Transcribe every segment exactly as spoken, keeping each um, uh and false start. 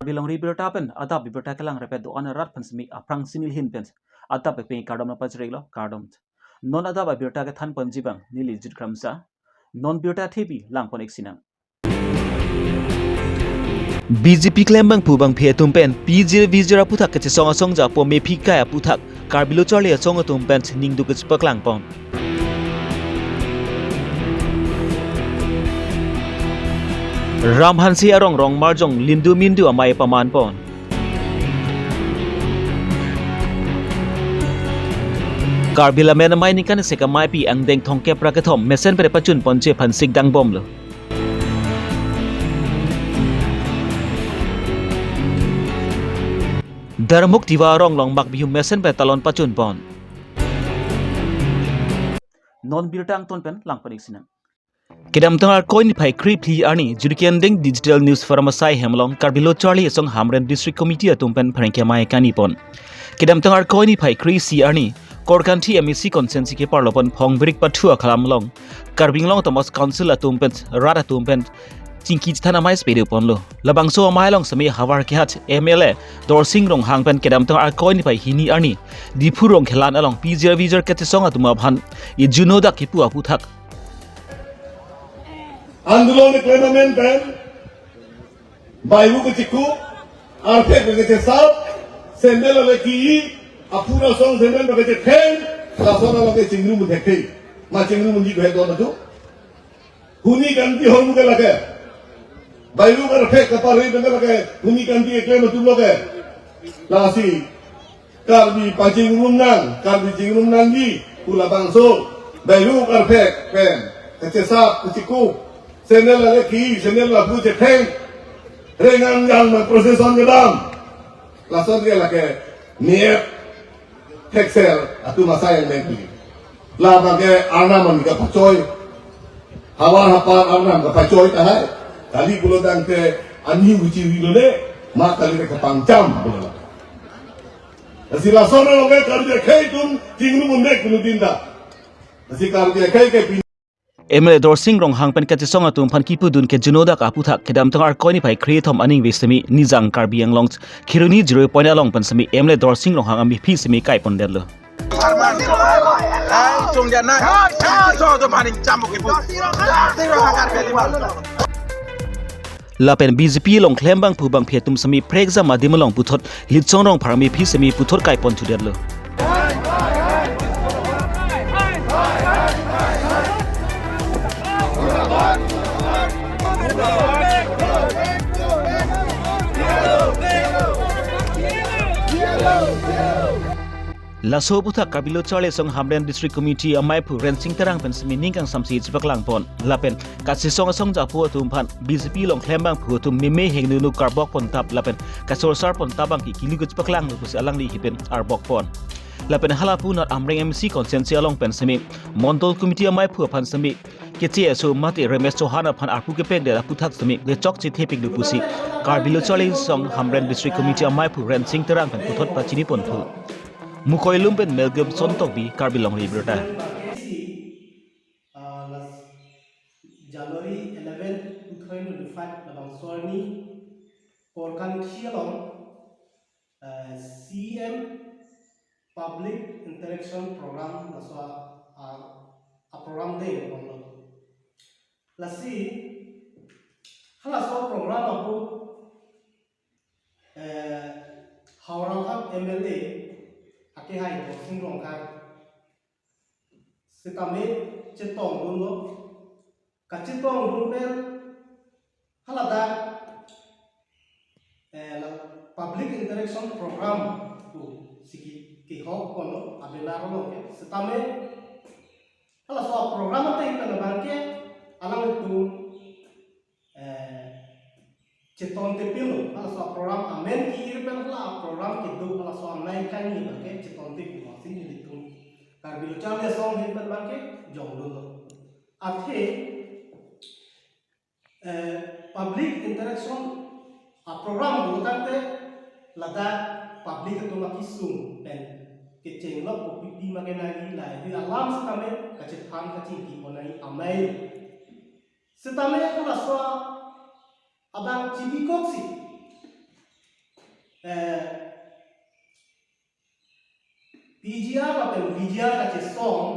Karbi Longri Abirta pen adap abirta kelang repet do-an arat aphan semi aphrangsi neli ahin pen adap pepeng kardom nangpachiriklo, kardom. Non adap abirta kethan ponji abang neli Jit Kramsa. Non birta thepi lang pon-ik sinang. B J P klembangphu bangphi atum pen pijir vijir aputhak kachesong asong japo mephi kai aputhak Karbi Lo Charli Asong atum pen ningduk kachepaklang pon. Ram Hanse arong Rongmarjong Lindu Mindu amei paman pon. Karbi Lamen Amei ningkan isi ameipi angdeng thomkep ra kethom mesen pere pachun ponji aphan sikdang bomlo. Darmuk Tiwa arong Longmak Bihum mesen pere talon pachun pon. Non birta angton pen lang pon-ik sinang. Kedamtang Arkoi niphai krephli arni, Jurikendeng Digital News Forum asai hem along Karbi Lo Charli Asong Hamren District Committee atum pen pherangke amei kani pon. Kedamtang Arkoi niphai kre-isi arni, Korkanthi M A C constituency keparlo pon Phongbirik Pathu aklam along, Karbi Anglong Autonomous Council atum pen rat atum pen chingki chethan amei si pado ponlo. Labangso amei along semi havar kehat M L A Dorsing Ronghang pen kedamtang Arkoi niphai hini arni, Diphu Rongkhelan along pijir vijir kachesong atum aphan ijuno dak kipu aputhak. Andolon keklem amen pen, bairu kachekup, arphek kachesap, sandal ale ki, apura song sandal kachetheng, lason along ke chingrum thekthe. Ma chingrum ji gue don atu. Huni kanti hormu ke lake. Bairu arphek kapari pen ke lake. Huni kanti keklem atum lo ke. Lasi Karbi pachingrum nang, Karbi chingrum nangji, pu labangso, bairu arphek pen, kachesap, kachekup, sandal ale ki, sandal lapu chetheng, rengang yang ma procession kedam, lason ke lake, niep, theksel, atum asai yang mengpi. Labang ke arnam an kapachoi, havar hapar arnam kapachoi tahai, kali pulo tangte, ani uchi wi lo le, ma kali ke kapangcham, pulo la. Lasi lason along ke Karbi akhei atum chingrum un-e kunu din ta. Lasi Karbi akhei ke pin- M L A Dorsing Ronghang pen kachesong atum aphan kipudun ke juno dak aputhak kedamtang Arkoi niphai kre-thom aningve semi Nijang Karbi Anglong Kheroni zero point along pen semi M L A Dorsing Ronghang amephi semi kai pondetlo. Lapen B J P along klembangphu bangphi atum semi prekjam adim along puthot Litsong Rongphar amephi semi puthot kai pon thudetlo. Laso aputhak Karbi Lo Charli Asong Hamren District Committee ameiphu Rensing Terang pen semi ning kangsamsi chepaklang pon. Lapen kachesong asong japo atum aphan B J P along klembangphu atum meme hengno nu karbok pon tap lapen kasorsar pon tap abang ke kilu kachepaklang lo pusi alangli hipen arbok pon. Lapen halapu nat Amreng M C constituency along pen semi Mondol Committee ameiphu aphan semi keche aso mate Ramesh Chauhan aphan arpu kepen det aputhak semi kechokche thepik lo pusi Karbi Lo Charli Asong Hamren District Committee ameiphu Rensing Terang pen puthot pachini ponthu. Mukhoilum pen Melgum Sontokbi, Karbi Longri Abirta. Ah, las-, January eleven, two thousand twenty-five, labangso arni, Korkanthi along, eh, C M Public Interaction Program, laso a, a, a program dei, banglo. Lasi, halaso program apu, eh, Howraghat M L A, akehai Dorsing Ronghang sitame chetongdunlo, kachetongdun pen haladak, eh, la public interaction program pu siki kehok kono abenar lo ke sitame halaso program ateng pen abang ke alanglitum, eh, cheton tepilo, halaso program amen ki-ir pen hala program kedo halaso amei kani abang ke cheton tepilo, si nelitum Karbi Lo Charli Asong ahin pen abang ke jongdunlo. Athe, eh, public interaction a program lo tangte ladak public atum akesung pen kechenglok kopi pi ma kenangji lahei alam sitame kachethan kachingki pon nangji amei. Sitame halaso abang chibikoksi Eh, P G R lapen V G R kachesong,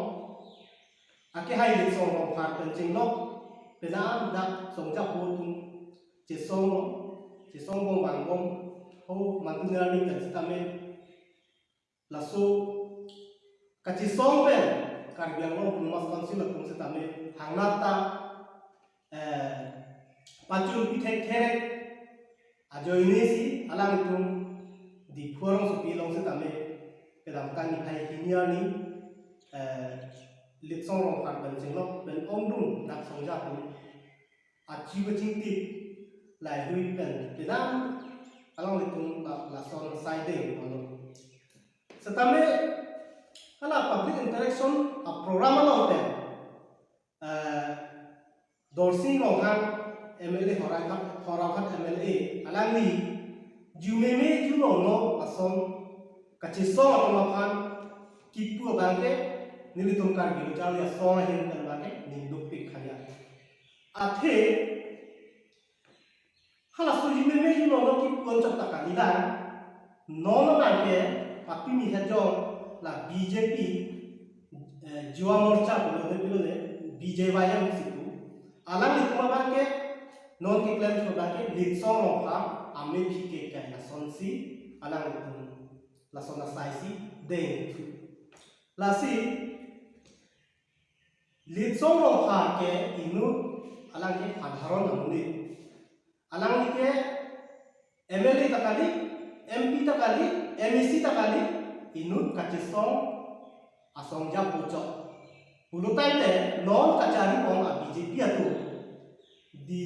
akehai Litsong Rongphar pen chenglok penang dak songjapo atum chesong, chesong bom vangbom, ho mantu nerani pen sitame. Laso kachesong pen Karbi Anglong Autonomous Council atum sitame hangnat ta, eh, pachun pithek therek ajoine si alanglitum Diphu arongsopi along sitame kedamtang niphai hini arni, eh, Litsong Rongphar pen chenglok pen ongdung dak songjapo achi kachingtip laheihui pen penang alanglitum la- lason saideng ono. Sitame hala public interaction a program along pen, eh, Dorsing Ronghang M L A, Howraghat, Howraghat M L A alangli jumeme junono lason kachesong atum aphan kipu abangke nelitum Karbi Lo Charli Asong ahin pen abangke ningduk pik khaya. Athe halaso jumeme junono kipu anchot ta kalilang, non abangke pini hejong la B J P, eh, Yuva Morcha pulo ne pulo ne, B J Y M si pu. Alanglitum abangke non keklem thu abangke Litsong Rongphar amephi kekai lasonsi alanglitum lason asai si deng thu. Lasi Litsong Rongphar ke inut alangke sadharon amonit. Alangli ke M L A ta kali, M P ta kali, M A C ta kali, inut kachesong asong japo chot. Pulo tangte non kachari ong a B J P atum. Di,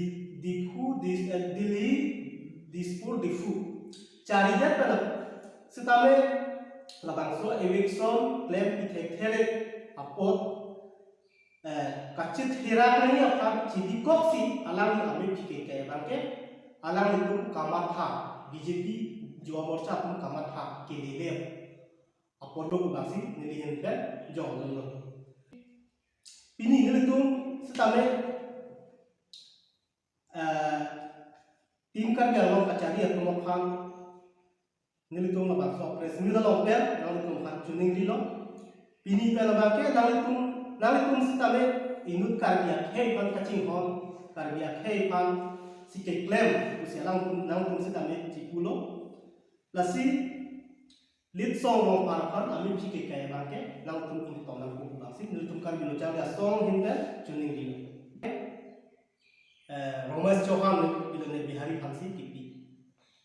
Diphu, Dis, eh, Delhi, Dispur, Diphu. Charidet pen sitame labangso eviction klem pithek therek apot, eh, kachethera nangji aphan chidikoksi alangli amephi kekai abangke alanglitum kamatha, B J P Yuva Morcha atum kamatha kelele apot lo pu abangsi neli ahin pen jongdunlo. Pini nelitum sitame, eh, Team Karbi Anglong kachari atum aphan nelitum labangso press meet along pen nanglitum aphan choningrilo. Pini pen abangke nanglitum, nanglitum sitame inut Karbi akhei aphan kachinghon, Karbi akhei aphan si keklem pusi alangtum, nangtum sitame chipulo. Lasi Litsong Rongphar aphan amephi kekai abangke nangtum ingtong nangkok abangsi nelitum Karbi Lo Charli Asong ahin pen choningrilo. Eh, Romesh Chauhan pilo ne Bihari aphansi kipi.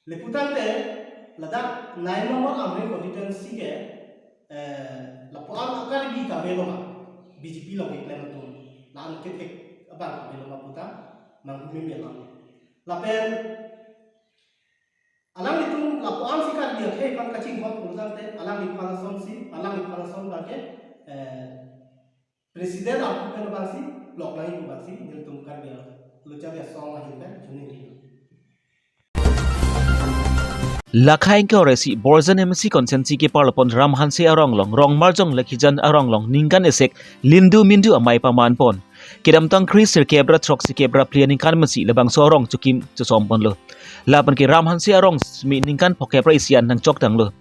Lapu tangte ladak nine number Amreng constituency ke, eh, lapu-an a Karbi kave lo ma, B J P along keklem atum. La-an kethek abang kave lo ma puta manghume me lang. Lapen alanglitum lapu-an si Karbi akhei aphan kachinghon pulo tangte alangliphan asonsi, alangliphan ason abangke, eh, President aphu pen abangsi lok nangji pu abangsi nelitum Karbi Lo Charli Asong ahin pen choningri. Lakha ingkoi ra isi Borjan M A C constituency keparlopon Ram Hanse arong along, Rongmarjong Lekhijan arong along ningkan esek Lindu Mindu amei pamanpon. Kedamtang kre sirkep ra throksi kep ra phli aningkan pensi labangso arong chokim chosomponlo. Lapen ke Ram Hanse arong sitame ningkan phokep ra isi an nangchok tanglo.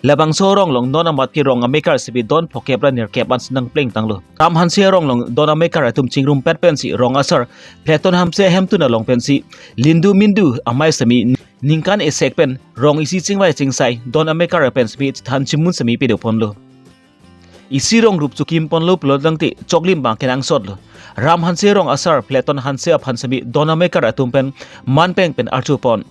Labangso arong along non amat ke rong amekar sitame don phokep ra nerkep an si nangpleng tanglo. Ram Hanse arong along don amekar atum chingrumpet pensi rong asar Platon Hanse ahemtun along pensi Lindu Mindu amei sitame ningkan esek pen rong isi chingvai chingsai don amekar pen sitame than chimun sitame pedoponlo. Isi rong rup chokim ponlo pulo tangte choklim abang kenangsotlo. Ram Hanse rong asar Platon Hanse aphan sitame don amekar atum pen manpeng pen archupon.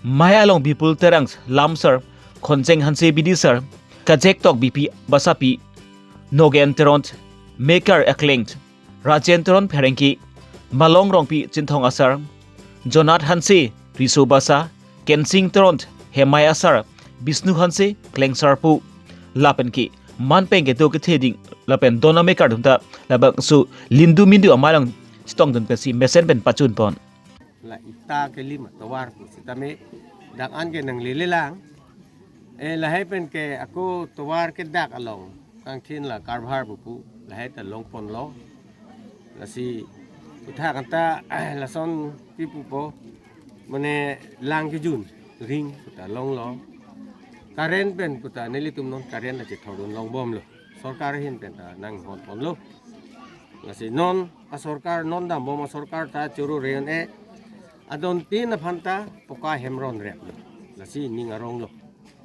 Mei along Bipul Terang, Lam sar, Khonjeng Hanse bidi sar, Kajektok Bipi Basapi, Nogen Teron, Mekar Akleng, Rajen Teron Pherengke, Malong Rongpi Chinthong asar, Jonath Hanse Riso Basa, Kensing Teron Hemai asar, Bisnu Hanse Klengsarpo, lapen ke manpeng kedo ketheding lapen don amekar atum ta labangso Lindu Mindu amei along chetongdun pensi mesen pen pachunpon. La ita kelim atovar pu sitame dak an ke nanglele lang. Eh, lahai pen ke ako tovar ke dak along kangthin la karbhar pupu lahai ta longponlo. Lasi kutha kanta lason pi pupo mane lang kejun ring ta longlo. Current pen puta nelitum non current ta chethordun longbomlo. Sorkar ahin pen ta nanghon ponlo. Lasi non asorkar, non dambom asorkar ta choro re-un-e adon tin aphan ta poka hem ronreplo. Lasi ning aronglo.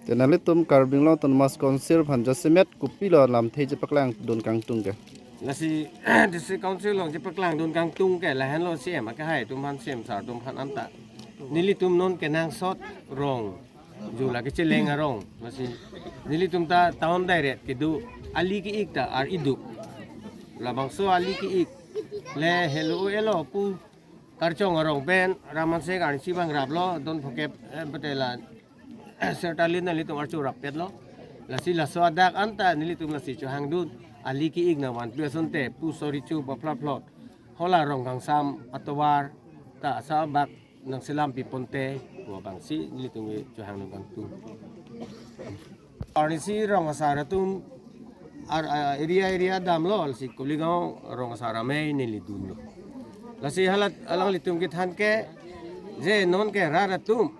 Te nanglitum Karbi Anglong Autonomous Council aphan jasemet kopilo lamthe chepaklangdun kangtung ke? Lasi District Council along chepaklangdun kangtung ke lahenlo, C M akehai atum aphan, C M sir atum aphan anta nelitum non kenangsot rong, jula kecheleng arong. Lasi nelitum ta town direct kedo, ali ke-ik ta ar-iduk. Labangso ali ke-ik le helo elo pu Karchong arong pen Raman Sek arnisi bang raplo, don phokep, eh, betela sertalin nanglitum archo rappetlo. Lasi laso adak anta nelitum lasi chohangdun, ali ke-ik nangvanpi asonte pu sorichu baphlaphlot, hala rong kangsam atovar ta asa bak nangselam piponte pu abangsi nelitum ke chohangdun kangtung. Arnisi rong asar atum ar, a, area area damlo, lasi Kuligaon rong asar amei neli dunlo. Lasi halat alanglitum kethan ke je non ke rat atum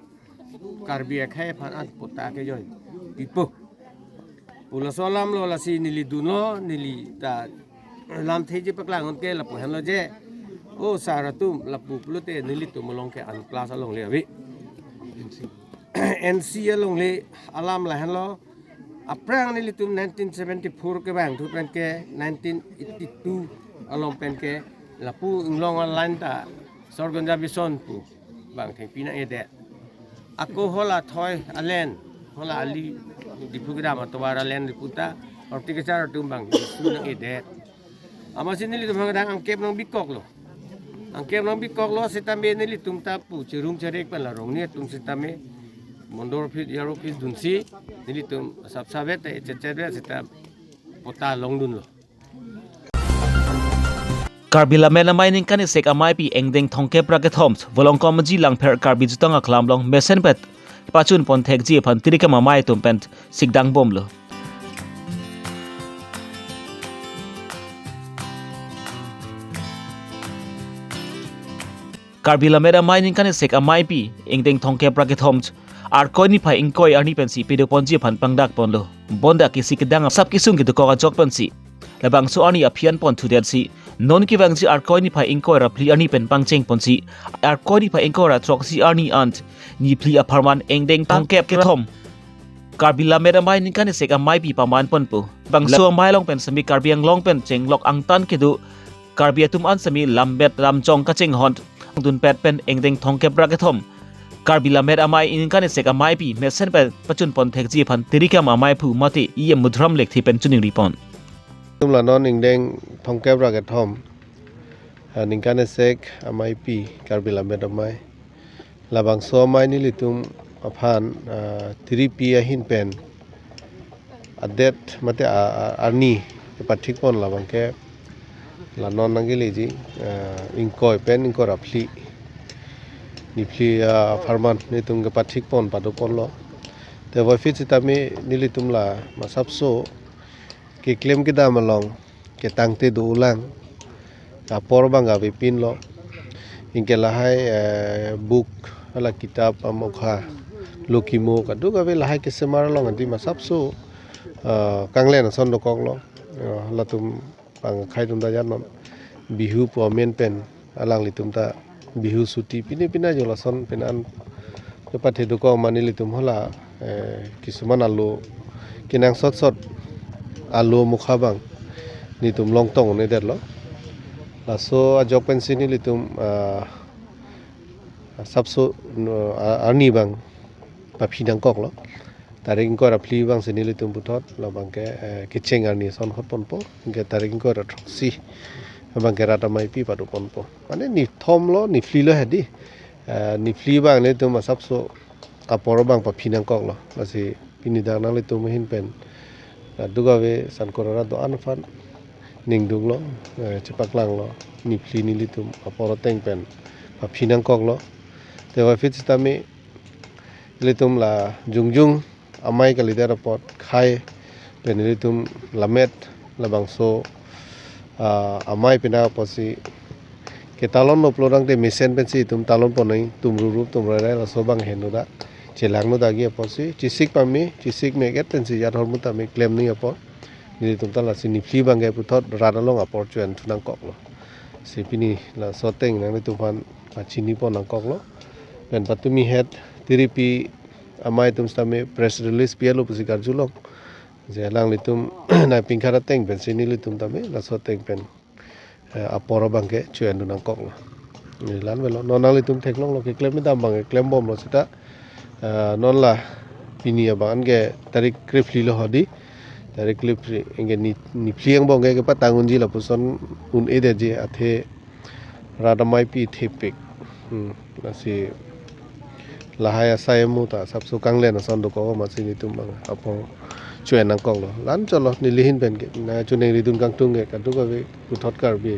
Karbi akhei aphan an patta kejoi pipo pu laso alamlo, lasi neli dunlo, neli ta lamthe chepaklang-un ke lapu henlo je, o sar atum, lapu pulote nelitum along ke an class alongle ave. N C alongle alam lahenlo. Aphrang nelitum nineteen seventy-four kevangthu pen ke nineteen eighty-two along pen ke lapu inglong a-line ta Sorgonja Bison pu bang thengpi nang-edet. Ako hala thoi alen, hala ali Diphu kedam atovar alen pu ta horticulture atum bang su nang-edet. Amatsi nelitum hang dang angkep nang bikoklo. Angkep nang bikoklo setame nelitum ta pu cherum cherek pen la rongni atum setame mondol office, yar office dunsi nelitum sap savet ta echet chet vet seta patta longdunlo. Karbi Lammet Amei ningkan isek ameipi ingdeng thomkep ra kethom Volongkom Aji Langpher Karbi Jutang Aklam along mesenpet pachun ponthekji aphan tirikham amei atum pen sikdang bomlo. Karbi Lammet Amei ningkan isek ameipi ingdeng thomkep ra kethom Arkoi niphai ingkoi arni pensi pedoponji aphan pangdak ponlo. Bonta kisi kedang asap kesung kedokok ajok pensi labangso arni aphi an ponthudetsi non kevangji Arkoi niphai ingkoi ra phli arni pen pangcheng ponsi Arkoi niphai ingkoi ra throksi arni an niphli apharman ingdeng thomkep kethom Karbi Lammet Amei ningkan isek ameipi paman ponpo. Bangso amei along pen semi Karbi Anglong pen chenglok angtan kedo Karbi atum an semi lammet lamchong kachinghon dunpet pen ingdeng thomkep ra kethom Karbi Lammet Amei ningkan isek ameipi mesenpet pachun ponthekji aphan tirikham ameiphu mate E M Mudram Lekthe pen choningri pon. Tum la non ingdeng thomkep ra kethom, ah, ningkan isek ameipi Karbi Lammet Amei. Labangso amei nelitum aphan, ah, tiripi ahin pen adet mate a, a, arni kepathik pon labang ke la non nangkeleji, ah, ingkoi pen ingkoi ra phli, niphli, ah, apharman nelitum kepathik pon padoponlo. Te voiphit sitame nelitum la masapso keklem kedam along ketangte do-ulang apor bang avepinlo. Anke lahai, eh, book hala kitap amokha, lokimo kadokave lahai kesemar along adi masapso, eh, kanglen ason dokoklo. Eh, latum bang akhei atum ta jat non Bihu pu amen pen alanglitum ta Bihu chuti pine pine jo lason pen an kepathe dokok ma nelitum hala, eh, kisuman alo kenangsot sot alo mokha bang nelitum longtong un-edetlo. Laso ajok pensi nelitum, ah, sapso, no, a-, arni bang paphi nangkoklo. Tarik ingkoi ra phli bangsi nelitum puthot labang ke, eh, kecheng arni ason hot ponpo. Anke tarik ingkoi ra throksi abang ke rat ameipi padoponpo. Mane nithom lo, niphli lo hedi. Eh, niphli bang nelitum asapso apor bang paphi nangkoklo. Lasi pini dak nanglitum ahin pen, eh, kadokave sankor arat do-an aphan ningduklo, eh, chepaklanglo. Niphli nelitum apor ateng pen paphi nangkoklo. Te voiphit sitame ilitum la jongjong amei kalidet apot khai pen ilitum lammet labangso, ah, amei pina apotsi ketalon noplo tangte mesen pensi itum talon ponnoi, tum rurup tum rairai laso bang heno da. Chelangno dagi apotsi, chisik pame, chisik me-et pensi ajat ahormu tame klem nangji apot. Nelitum ta lasi niphli abangke puthot rat along apor cho-en thu nangkoklo. Si pini laso ateng nanglitum aphan pachini pon nangkoklo. Pen patumi het tiripi amei atum sitame press release pi-etlo pusi karjulong. Je alanglitum nai pingkhat ateng pensi nelitum tame laso ateng pen, eh, apor abangke cho-en dun nangkoklo. Neli la-an avelo. Non nanglitum theklonglo keklem kedam abangke klembomlo seta. Eh, non la pini abangke tarik krephli lo hodi. Tarik krephli anke ni, niphli angbong ke kepatang unji lapuson un-edetji athe rat amei pi thepik. Hmm, lasi lahai asai amu ta sapso kanglen ason dokok amatsi nelitum abang apor cho-en nangkoklo. La-an cholo neli ahin penke nangchiningri dun kangtung ke kadokave puthot Karbi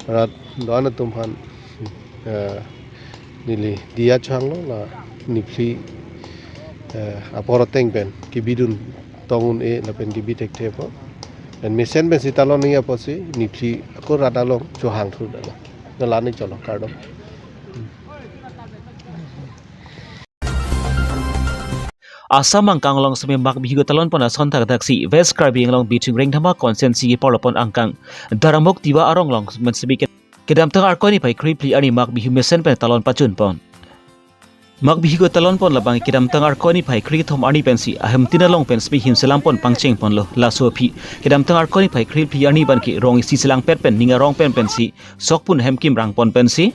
rat do-an atum aphan, eh, neli diya chohanglo la niphli, eh, apor ateng pen kebi dun tong un-e lapen kebi thekthe apot. Pen mesen pensi talon nangji apotsi niphli ako rat along chohang thu dala. La-an cholo, kardom. Assam angkang along sitame Magh Bihu ketalon pon ason thakthak si West Karbi Anglong Bithung Rengthama constituency parlopon angkang Daramuk Tiwa arong along men sitame ke-, kedamtang Arkoi niphai krephli arni Magh Bihu mesen pen talon pachun pon. Magh Bihu ketalon pon labang kedamtang Arkoi niphai krekethom arni pensi ahemtin along pen sitame him selam pon pangcheng ponlo. Laso aphi kedamtang Arkoi niphai krephli arni abangke rong isi selangpet pen ning arong pen pensi sokpun hem kimrang pon pensi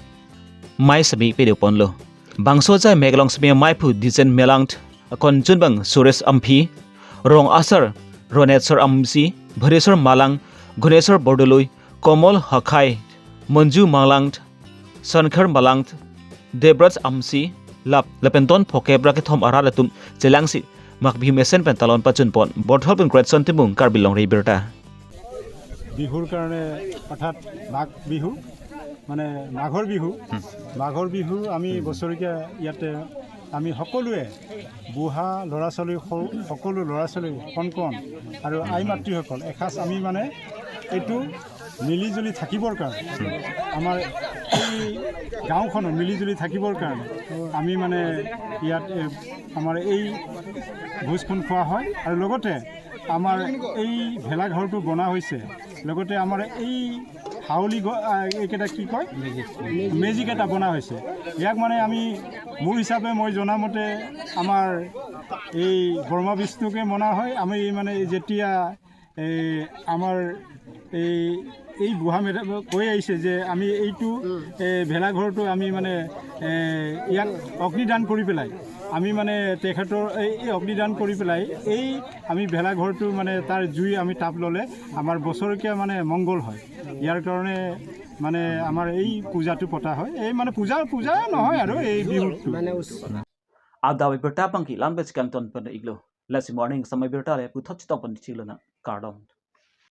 mei sitame pado ponlo. Bangso ajai mek along sitame meiphu Dijen Malang, akonjun abang Suresh Amphi, rong asar Ronetsar Amsi, Bhareswar Malang, Guneswar Bordoloi, Komol Hakhai, Manju Malang, Sankhar Malang, Debraj Amsi, lap lapen don phokep ra kethom arat atum chelangsi Magh Bihu mesen pen talon pachun pon. Borthol pen Greatson Timung, Karbi Longri Abirta. বিহুৰ কাৰণে, অৰ্থাৎ মাঘ বিহু, মানে মাঘৰ বিহু, মাঘৰ বিহু আমি বছৰেকীয়া ইয়াতে আমি সকলোৱে, বুঢ়া ল'ৰা ছোৱালী, সৰু, সকলো ল'ৰা ছোৱালী, কণ কণ আৰু আই মাতৃসকল এসাঁজ আমি মানে এইটো মিলি জুলি থাকিবৰ কাৰণে, আমাৰ এই গাঁওখনৰ মিলি জুলি থাকিবৰ কাৰণে আমি মানে ইয়াত, এ, আমাৰ এই ভোজখন খোৱা হয়। আৰু লগতে আমাৰ এই ভেলাঘৰটো বনা হৈছে, লগতে আমাৰ এই হাউলি গ-, আ, এইকেইটা কি কয়? মেজিক। মেজিক এটা বনা হৈছে। ইয়াক মানে আমি, মোৰ হিচাপে মই জনামতে আমাৰ এই ব্ৰহ্মা বিষ্ণুকে মনা হয়। আমি মানে যেতিয়া এই আমাৰ এই, এই বুঢ়া মেধা কৈ আহিছে যে আমি এইটো, এ, ভেলাঘৰটো আমি মানে, এ, ইয়াক অগ্নিদান কৰি পেলাই, আমি মানে তেখেতৰ এই, এই অগ্নিদান কৰি পেলাই এই আমি ভেলাঘৰটো মানে তাৰ জুই আমি তাপ ল'লে আমাৰ বছৰেকীয়া মানে মংগল হয়। ইয়াৰ কাৰণে মানে আমাৰ এই পূজাটো পতা হয়। এই মানে পূজা, পূজা নহয় আৰু এই বিহুটো। Adap abirta abangke la-an pen si kangton pon-iklo. Lasi morning samai abirta le puthot chetong pon-iklonang. Kardom.